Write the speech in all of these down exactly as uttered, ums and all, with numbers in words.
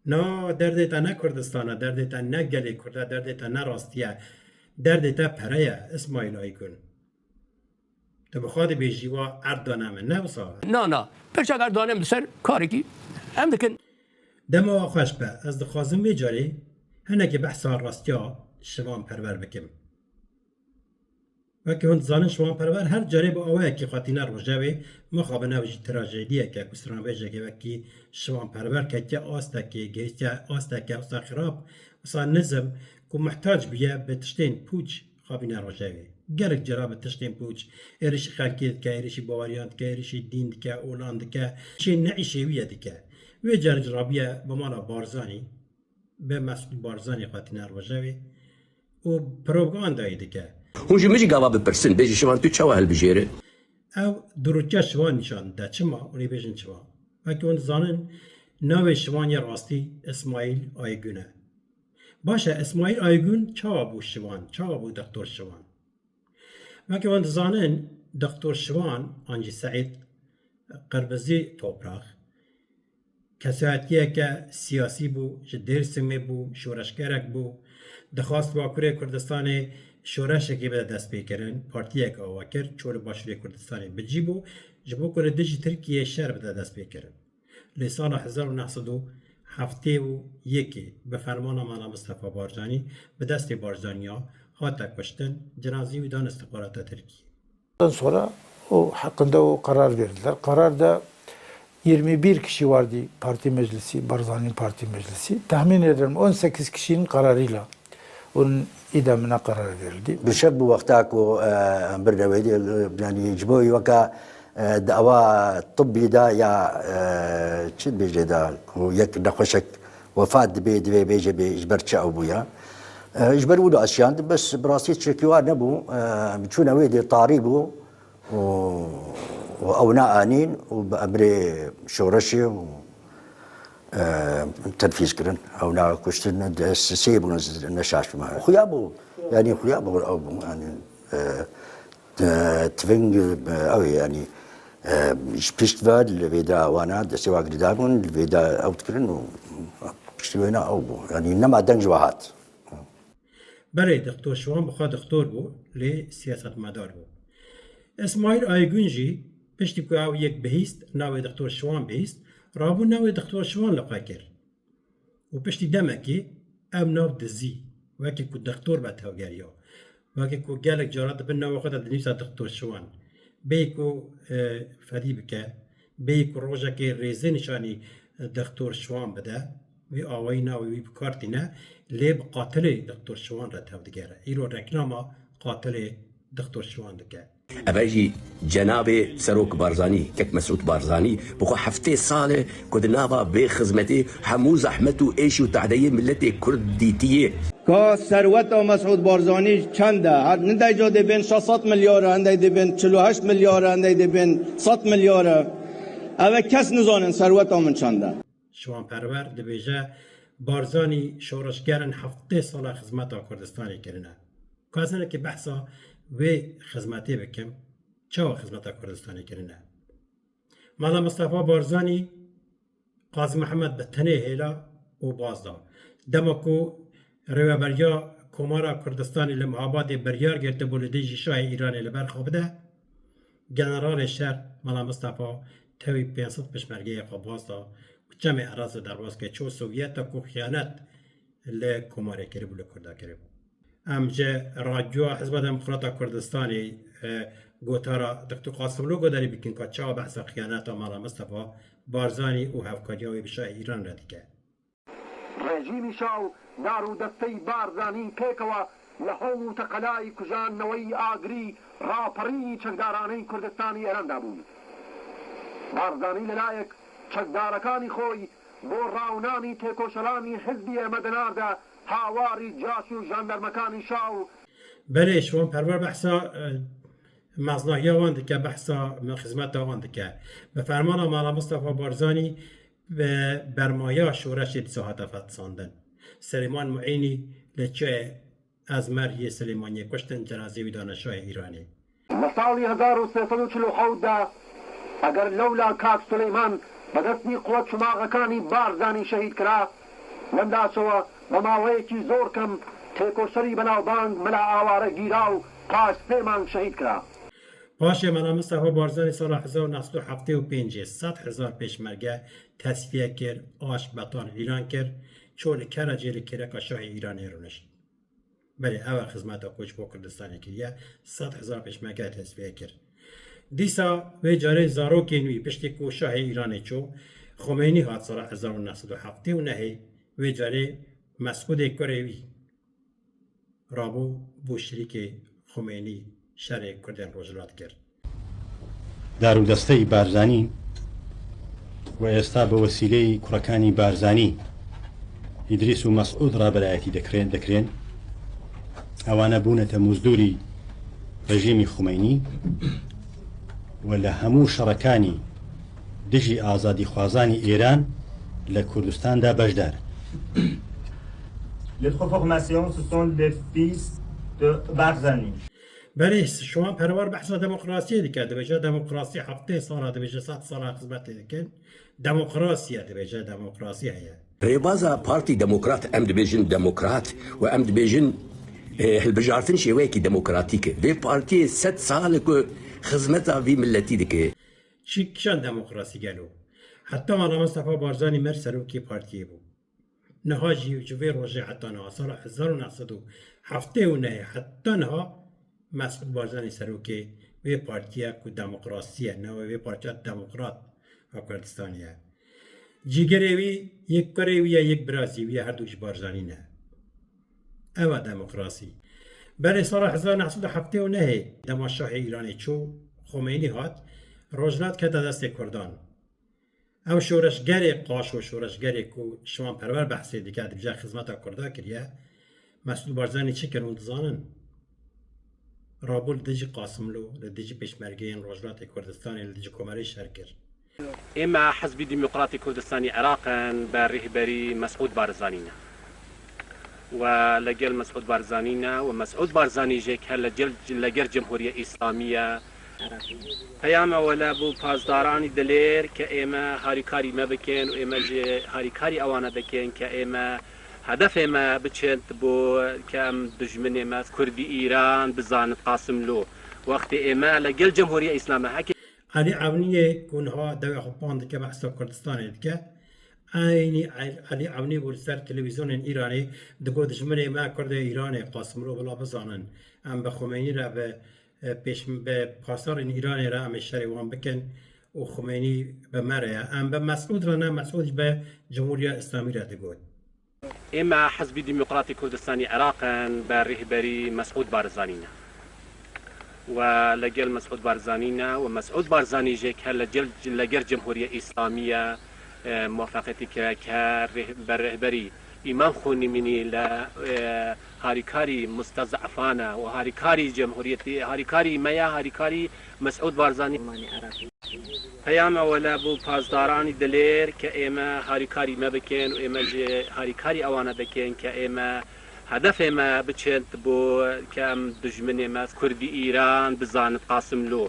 Na, derdê te ne Kurdistan e, derdê te ne gelê Kurd e, derdê te ne rastî ye. Derdê te pere ye, Îsmaîl Aygûn. Tu bi xwe dibêjî wa erd dane min, ne wisa? Na, na. Pirçek erd dane min ser karekî em dikin. Dema we xweş be, ez dixwazim vê carê hinekî behsa rastiya Şivan Perwer bikim. Wekî hûn dizanin, Şivan Perwer her carê bi awayekî xwe tîne rojevê, mixabin ew jî trajediyeke ku stranbêjekê wekî Şivan Perwer ketiye astekê, gihîştiye asteke wisa xirab, wisa nizm ku muhtac bûye bi tiştên pûç xwe bîne rojevê. Gelek cara bi tiştên pûç êrişî xelkê dike, êrişî baweriyan dike, êrişî dîn dike, olan dike, êrişê neîşê wî ye dike. Wê carê jî rabiye bi mala Barzanî, bi Mesûd Barzanî xwe tîne rojevê û propagandayê dike. Hûn ji min jî gava bipirsin, bêjin Şivan tu çawa hilbijêre? Ew dirûtiya Şivan nîşan dide. Çima? Hûn ê bêjin çima? Wekî hûn dizanin, navê Şivan yê rastî Îsmaîl Aygûn e. Baş e, Îsmaîl Aygûn çawa bû Şivan? Çawa bû Doktor Şivan? Weke wan dizanin, Doktor Şivan an jî Seîd Qirmizî Toprak kesayetiyeke siyasî bû, ji Dêrsimê bû, şoreşgerek bû, dixwast Bakurê Kurdistanê şoreşekê bide destpêkirin, partiyek ava kir, çû li Başûrê Kurdistanê bi cî bû, ji bo ku li dijî Tirkiyeyê şer bide destpêkirin. Lê sala hezar û neh sed û heftê û yekê bi fermana Mala Mistefa Barzanî, bi destê Barzaniya hate kuştin, cenazeyê wî dan îstixbarata Tirkiyê. Ondan sonra o hakkında o karar verdiler. Kararda yirmi bir kişi vardı parti meclisi, Barzani'nin parti meclisi. Tahmin ederim on sekiz kişinin kararıyla onun idamına karar verildi. Bi şev bû wexta ku, e, em birine wê dê, yanî ji bo weka, e, dawa tibbî de ya, e, çi dibêje de ku yek nexweşek wefat dibê, divê bêje bê ji ber çi ew bûye. E, ji ber wilo ez şiyand, bes bi rastî tiştekî wa nebû. E, çûne wê dê tarî bû. û, û ew neanîn û bi emrê şoreşê û, e, tenfîz kirin. Ew nekuştin, sê bûn, ez ne şaş bûme. Xuya bû, yanî xuya bû, ew bû, yanî, e, e, tiving, e, ew ê, yanî, e, ji pişt ve li vê de wana destê wa girêdayî bûn, li vê de ew dikirin û piştî wêna ew bû. Yanî nema deng ji we hat. Belê, Doktor Şivan bi xwe doktor bû, lê siyasetmedar bû. Îsmaîl Aygûn jî piştî ku ew yek bihîst, navê Doktor Şivan bihîst, rabû navê Doktor Şivan li xwe kir. Û piştî demekê ev nav dizî, wekî ku doktor be tevgeriya. Wekî ku gelek cara di bin nava xwe de dinivîse Doktor Şivan. Bêyî ku, e, fedî bike, bêyî ku rojekê rêzê nîşanî, e, Doktor Şivan bide, vî awayî navê wî bi kar tîne, lê bi qatilê Doktor Şivan re tevdigere. Îro reklama qatilê Doktor Şivan dike. Eve jî cenabê Serok Barzanî, kek Mesûd Barzanî, bi xwe heftê sal e ku di nava vê xizmetê hemû zehmet û êş û tehdeyê miletê Kurd dîtiye. Ka serweta Mesûd Barzanî çend e? Her hindek ca dê bên şeş sed milyar e, hindek dê bên çil û heşt milyar e, hindek dê bên sed milyar e. Ev e kes nizanin serweta min çend e. Şivan Perwer dibêje, Barzanî şoreşgerin heftê sala xizmeta Kurdistanê kirine. Ka ez hinekî behsa wê xizmetê bikim, çawa xizmeta Kurdistanê kirine? Mala Mistefa Barzanî Qazî Mihemed bi tenê hêla û baz da. Dema ku rêveberiya Komara Kurdistanê li Mihabadê biryar girtibû li dijî şahê Îranê li ber xwe bide, generalê şer Mala Mistefa tevî pênc sed pêşmergeyê xwe baz da û çemê Erazê derbas kir, çû Sovyeta ku xiyanet li Komarê kiribû, li Kurda kiribû. Em ji Radyoya Hizba Demokrata Kurdistanê, e, gotara Doktor Qasimlo guhdarî bikin ka çawa behsa xiyaneta Mala Mistefa Barzanî û hevkariya wê bi şahê Îran re dike. Rejîmî Şah û dar û desteyî Barzanî pêkeve li hewl û teqelayî kujan neweyî agirî raperî çekdaranî Kurdistanî Îran de bûn. Barzanî li layek çekdarekanî xwe bo rawnanî têkoşeranî hizbî ye me dinar de hawarî caş û jandarmekanî şa û Belê, Şivan Perwer behsa, e, meznahiya wan dike, behsa me xizmeta wan dike. Bi fermana Mala Mistefa Barzanî bi bermaya şoreşê dîsa hate fetisandin. Silêman Muînî li çiyê Ezmer yê Silêmaniyê kuştin, cenazeyê wî dane şahê Îranê. Li salî hezar û sê sed û çil û hewt de eger lewla Kak Suleyman bi destî quwet çumaxekanî Barzanî şehîd kira, Lemdaçewa bi maweyekî zor kem têkoşerî belavbang Mela Aware gîra û paştê man şehîd kira. Paşê Mela Mistefa Barzanî sala hezar û neh sed û heftê û pêncê sed hezar pêşmerge tesfiye kir, aş betal îlan kir, çû li Keracê li kêleka şahê Îranê rûnişt. Belê, ew e xizmeta ku ji bo Kurdistanê kiriye, sed hezar pêşmerge tesfiye kir. Dîsa vê carê zarokên wî, piştî ku şahê Îranê çû, Xumeynî hat sala hezar û neh sed û heftê û nehê, vê carê Mesûdê kurê wî rabû, bû şirîkê Xumeynî, şerê Kurdên Rojhilat kir. دارودەستەی بارزانی و ئێستا بە وەسیلەی کوڕەکانی بارزانی، ئیدریس و مەسعود ڕابەرایەتی دەکرێن، دەکرێن. ئەوانە بوونەتە مزدوری ڕژیمی خومەینی و لە هەموو شەڕەکانی دژی ئازادیخوازانی ئێران لە کوردستاندا بەشدار. Les trois formations, ce sont les fils de Barzani. Belê, Şiwan Perwer behsa demokrasiyê dike. Dibêje demokrasî heftê sal e, dibêje sed sal e xizmetê dikin. Demokrasî ye, dibêje demokrasî heye. Rêbaza Partî Demokrat, em dibêjin demokrat û em dibêjin, e, hilbijartin şêweyekî demokratîk e. Vê partiyê sed sal e ku xizmeta vî miletî dike. Çi kişan demokrasî gelo? Heta Mela Mistefa Barzanî mir serokê partiyê bû. Niha jî ji vê rojê heta niha, sala hezar û neh sed û heftê û nehê heta niha Mesûd Barzanî serokê vê partiye ku demokrasî ye, navê vê partiya Demokrat a Kurdistanê ye. Cîgerê wî, yek kurê wî ye, yek birazî wî ye, her du ji Barzanî ne. Ev e demokrasî. Belê sala hezar neh sed û heftê û nehê dema şahê Îranê çû, Xomeynî hat, Rojhilat kete destê Kurdan. Ew şoreşgerê qaşo, şoreşgerê ku Şiwan Perwer behsê dike, dibêje xizmeta Kurda kiriye. Mesûd Barzanî çi kir hûn dizanin? Rabû li dijî Qasimlo, li dijî pêşmergeyên Rojhilatê Kurdistanê, li dijî Komerê şer kir. ئێمە حزبی دیموکراتی کوردستانی عێراقن بە ڕێهبەری مەسعود بارزانی. و لەگەڵ مەسعود بارزانینە و مەسعود بارزانی ژێک هەر لەگەڵ، لەگەڵ جمهوریە ئیسلامیە. پەیامە وەلە بۆ پاسدارانی دلێر کە ئێمە هاریکاری مە بکەن و ئێمە ژێ هاریکاری ئەوانە دەکەن کە ئێمە هەدەفێمە بچێت بۆ کە ئەم دژمنێمە کوردی ئیران بزانت قاسم لۆ وەختی ئێمە لەگەڵ جمهوریە ئیسلامە هەکە. Elî Ewniyê ku niha dewê xwe pan dike, behsa Kurdistanê dike, eynî El-, Elî Ewnî bû li ser televîzyonên Îranê digot, dijminê me Kurdê Îranê, Qasimlo, bila bizanin, em bi Xumeynî re, bi, e, pêş, bi pasarên Îranê re em ê şerê wan bikin û Xumeynî bi me re ye. Em bi Mesûd re ne, Mesûd ji bi Cumhuriya Îslamî re digot. ئێمە حزبی دیموکراتی کوردستانی عێراقن بە ڕێهبەری مەسعود بارزانینە. و لەگەڵ مەسعود بارزانینە و مەسعود بارزانی ژێک هەر لەگەڵ، لەگەڵ جمهوریە ئیسلامیە، ئێ، موافقەتی کرا کە ڕێ-، بە ڕێهبەری ئیمام خۆنیمینی لە، ئێ، هاریکاری مستەزعفانە و هاریکاری جمهوریەتی، هاریکاری مەیە، هاریکاری مەسعود بارزانی. پەیامە وەلە بۆ پاسدارانی دلێر کە ئێمە هاریکاری مە بکەن و ئێمە ژێ هاریکاری ئەوانە دەکەن کە ئێمە هەدەفێمە بچێت بۆ کە ئەم دژمنێمە کوردی ئیران بزانت قاسم لۆ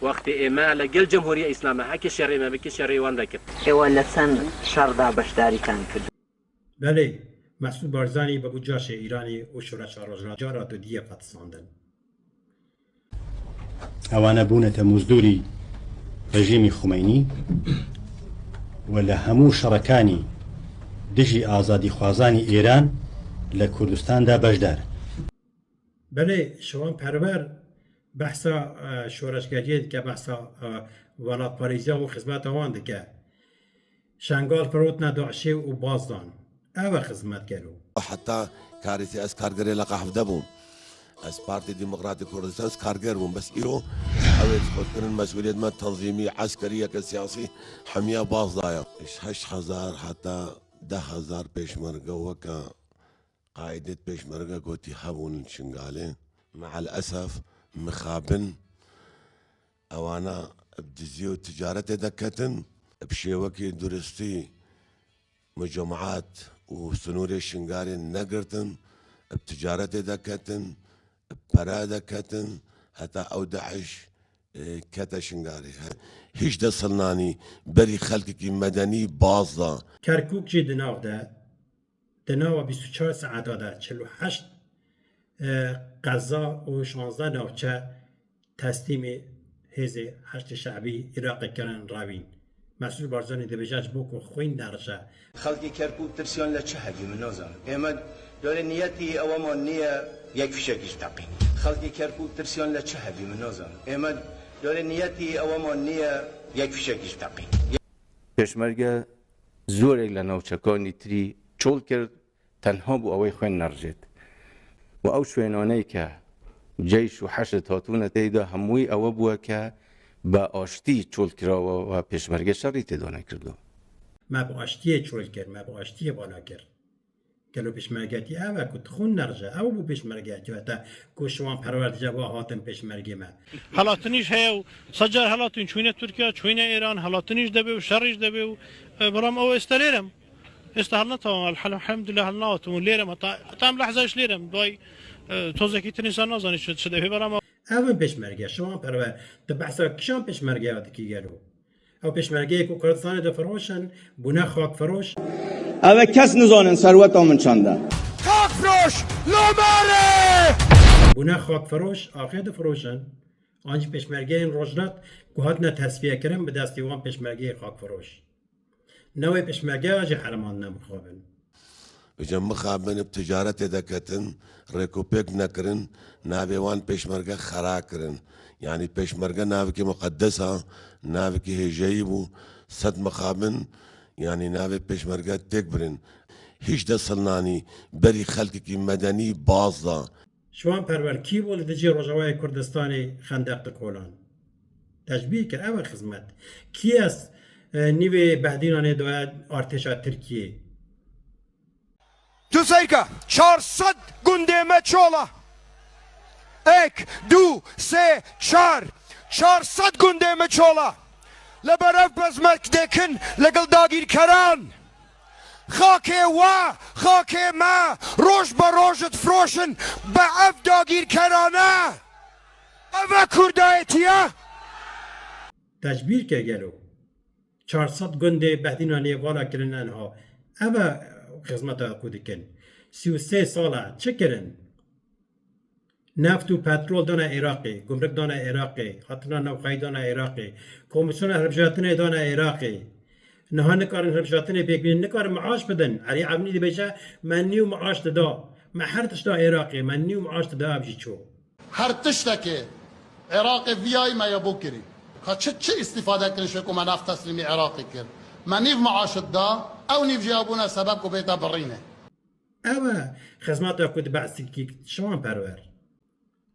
وەختی ئێمە لەگەڵ جمهوریە ئیسلامە هەکە شەڕێمە بکە شەڕێوان دەکرد. ئێوە لە چەند شەڕدا بەشداریتان کرد؟ Belê, Mesûd Barzanî bi bo caşê Îranê û şoreşa Rojhilat cara dudiyê fetisandin. ئەوانە بوونەتە مزدوری ڕژیمی خومەینی و لە هەموو شەڕەکانی دژی ئازادیخوازانی ئێران لە کوردستاندا بەشدار. Belê, Şiwan Perwer behsa, e, şoreşgeriyê dike, behsa, e, welatparêziya û xizmeta wan dike. Şengal firotine DAIŞê û baz dan. Ew e xizmetgero. Heta karîtî ez kargerê leqa hevde bûm. Ez Partî Demokratîk Kurdistan, ez karger bûm. Bes îro ew ê xwedkirin mesûliyet me tenzîmî, eskerî, yeke siyasî hemiya baz daye. Ji heşt hezar heta deh hezar pêşmerge weke qaîdê pêşmerge gotî hebûn li Şingalê. Me'el esef, mixabin, ewana bi dizî û ticaretê de ketin, bi şêwekî duristî mucemaat û sinûrê Şingalê negirtin, bi ticaretê de ketin, bi pere de ketin, heta ew DAIŞ, e, kete Şingalê. Hîç de silnanî berî xelkekî medenî baz da. Kerkûk jî di nav de Di nava bîst û çar saeta de çil û heşt, e, qeza û şanzdeh navçe teslîmê hêzê Heşdê Şebî Iraqê kirin revîn. Mesûd Barzanî dibêje, ji bo ku xwîn nerije. Xelkê Kerkûk tirsiyan le çi hebî, min nazanim. Ême darê niyetî eweman niye yek fişekî ji teqîn. Xelkê Kerkûk tirsiyan le çi hebî, min nazanim. Ême darê niyetî eweman niye yek fişekî ji teqîn. Pêşmerge zorek li navçekanî tirî çol kir, tenha bû ewê xwên nerijêt. Û ew şwênaneyê ke ceyş û heşd hatûne tê de, hemûyî ewe bûye ke bi aştî çol kirawe û pêşmerge şerî tê de nekirdo. Me bi aştiyê çol kir, me bi aştiyê vala kir. Gelo pêşmergetî ev e ku tu xwîn nerije? Ew bû pêşmergetî, heta ku Şiwan Perwer dije, va hatin pêşmergê me. Helatinî jî heye û sed car helatin çûyne Tirkiye, çûyne Îran, helatinî jî debe û şerî jî debe û, e, belam ew êste lêrem. Êste hel netamam, elhel-, elhamdülillah hel nahatim û lêrem heta, heta em lehze jî lêrem. Duay, e, tozekî tinî ser nazanî çi, çi debe belam ew. Ev in pêşmerge, Şiwan Perwer, tu behsa kişan pêşmergeya dikî gelo? Ew pêşmergeyê ku Kurdistanê difiroşin, bûne xakfiroş. Ev e kes nizanin serweta min çend e. Xakfiroş, lomere! Bûne xakfiroş, axê difiroşin. An jî pêşmergeyên rojhilat ku hatine tesfiyekirin bi destê wan pêşmergeyê xakfiroş. Ne wê pêşmergeya jî heremandine mixabin. Vêca mixabin bi ticaretê de ketin, rêkopêk nekirin, navê wan pêşmerge xera kirin. Yanî pêşmerge navekî muqedes a, navekî hêjayî bû, sed mixabin, yanî navê pêşmerge têk birin. Hîç desilnanî berî xelkekî medenî baz da. Şiwan Perwer kî bû li dijî Rojavayê Kurdistanê xendeq dikolan? Te ji bîr kir, ev e xizmet. Kî ez, e, nîvê Behdînanê daye artêşa Tirkiyê? Tu seyr ke, çar sed gundê me çola. Ek, du, sê, çar. Çar sed gundê me çola. Li ber ev bezmek dikin li gel dagîrkeran. Xakê we, xakê me, roj be roj difiroşin be ev dagîrkerane. Ev e kurdayetî ye. Te ji bîr ke gelo çar sed gundê Behdînanê vala kirin enha. Ev e xizmeta ku dikin. Sî û sê sal e. Çi kirin? Neft û petrol dane Iraqê, gumruk dane Iraqê, hatina navxweyî dane Iraqê, komîsyona hilbijartinê dane Iraqê. Niha nikarin hilbijartinê pêk bînin, nikarin maaş bidin. Erê Evnî dibêje, me nîv maaş dida. Me her tişt da Iraqê, me nîv maaş dida, ev jî çû. Her tiştekê Iraqê viyayî me ya bo kirî. Ka çi, çi îstîfade kirin ji ku me neft teslîmî Iraqê kir? Me nîv maaş dida, ew nîv jî ya bûne sebeb ku bête birîne. Ev e xizmeta ku dibehsî kî Şiwan Perwer.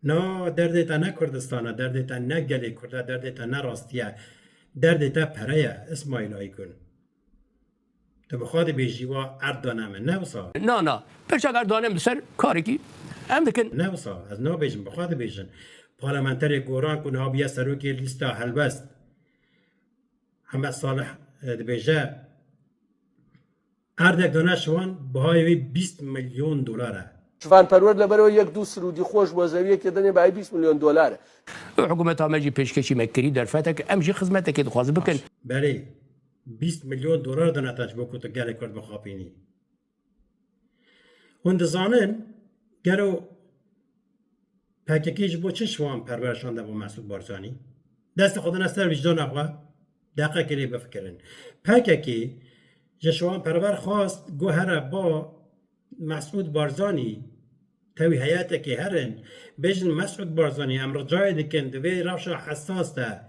Na, derdê te ne Kurdistan e, derdê te ne gelê Kurd e, derdê te ne rastî ye. Derdê te pere ye, Îsmaîl Aygün. Tu bi xwe dibêjî wa erd dane min, ne wisa? Na, na. Pirçek erd dane min ser karekî em dikin. Ne wisa, ez nabêjim, bi xwe dibêjin. Parlamenterê Goran ku niha bûye serokê lîsta helbest, Hemed Salih, e, dibêje, erdek dane Şiwan bihayê wî bîst milyon dolar e. Şivan Perwer li ber wê yek du sirûdî xweş bû, ez ev yekê dinê bihayê bîst milyon dolar e. Hikûmeta me jî pêşkêşî me kirî derfetek, em jî xizmetekê dixwazin bikin. Belê, bîst milyon dolar dane te ji bo ku tu gelê Kurd bixapînî. Hûn dizanin, gelo P K K ji bo çi Şiwan Perwer şande bo Mesûd Barzanî? Destê xwe dane ser wijdana xwe, deqekê lê bifikirin. P K K ji Şiwan Perwer xwest, got, here ba Mesûd Barzanî, tevî heyetekê herin, bêjin, Mesûd Barzanî, em ricayê dikin, di vê rewşa hesas de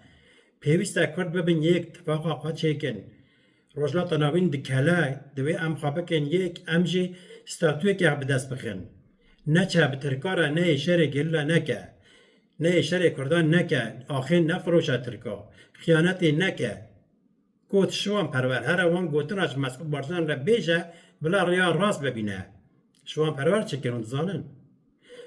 pêwîst e Kurd bibin yek, tifaqa xwe çêkin. Rojhilata Navîn dikele, divê em xwe bikin yek, em jî statûyeke bi dest bixin. Neçe bi Tirka re, neyê şerê gerîla neke. Neyê şerê Kurdan neke, axê nefiroşe Tirka. Xiyanetê neke. Got Şiwan Perwer, here wan gotina ji Mesûd Barzanî re bêje, bila rêya rast bibîne. Şiwan Perwer çi kir, hûn dizanin?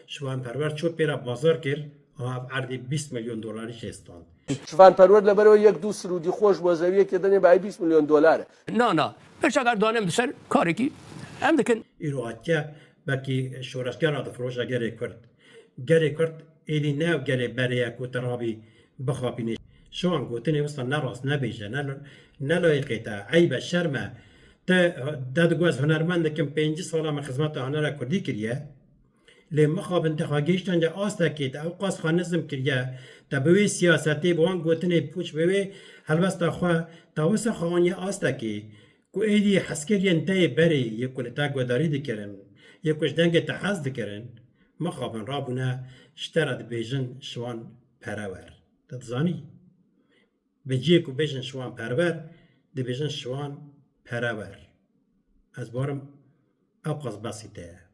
Şivan Perwer çû pêra bazar kir, aha ev erdê bîst milyon dolarî jê stand. Şivan Perwer li ber wê yek du sirûdî xweş bû, ez ev yekê dinê bihayê bîst milyon dolar e. Na, na. Pirçek erd dane min ser karekî em dikin. Îro hatiye, belkî şoreşgera difiroşe gelê Kurd. Gelê Kurd êdî ne ew gelê berê ye ku tu rabî bixapînî. Şivan gotinê wisa ne rast, ne bêje, ne, ne layîqê te, eyb e, şerm e. Te, te digot ez hunermend dikim, pêncî sala min xizmeta hunera kurdî kiriye. Lê mixabin te xwe gihiştende astekê, te ew qas xwe nizm kiriye, te bi wê siyasetê, bi wan gotinê pûç, bi wê helwesta xwe, te wisa xwe aniye astekê ku êdî hezkiriyên te yê berê, yê ku li te guhdarî dikirin, yê ku ji dengê te hez dikirin, mixabin rabûne ji te re dibêjin şiwan pere wer. Te dizanî? Bi cihê ku bêjin şiwan perwer, dibêjin şiwan perewer. Ez barim ew qas besîte ye.